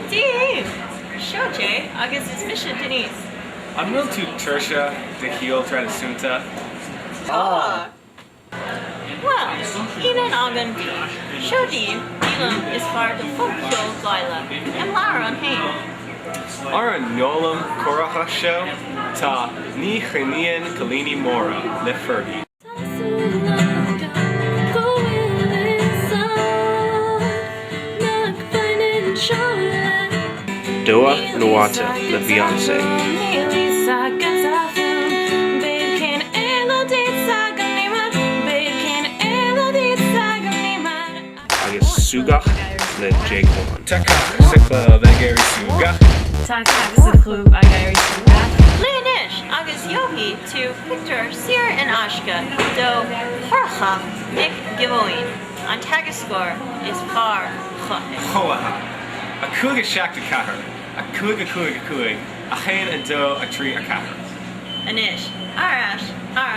Dia dhaoibh! Seo Jay agus is mise Denise. An bhfuil tú tuirseach de shaol traidisiúnta? Tá! Bhuel, ionann againn daoibh. Seo daoibh díolaim is fearr de phopcheol Gaelach, im leabhrán féin. Ar an ndíolaim chorraitheach seo tá Ní Choinníonn Cailíní Móra le Fergie. Tá súil agam go bhfuil fhios a'd nach mbaineann seo le. Dumha Nuáite le Beyoncé. Agus Sugach le J Kwon. Tá cách sa chlub ag éirí súgach. Tá cách sa chlub ag éirí súgach. Léigh anois agus gheobhaidh tú pictiúr saor in aisce do Shorcha Nic Giobúin, an teagascóir is fearr choíche. Chomhartha. 5 7 4 5 5 5 1 2 3 4. Anois, ar ais ar.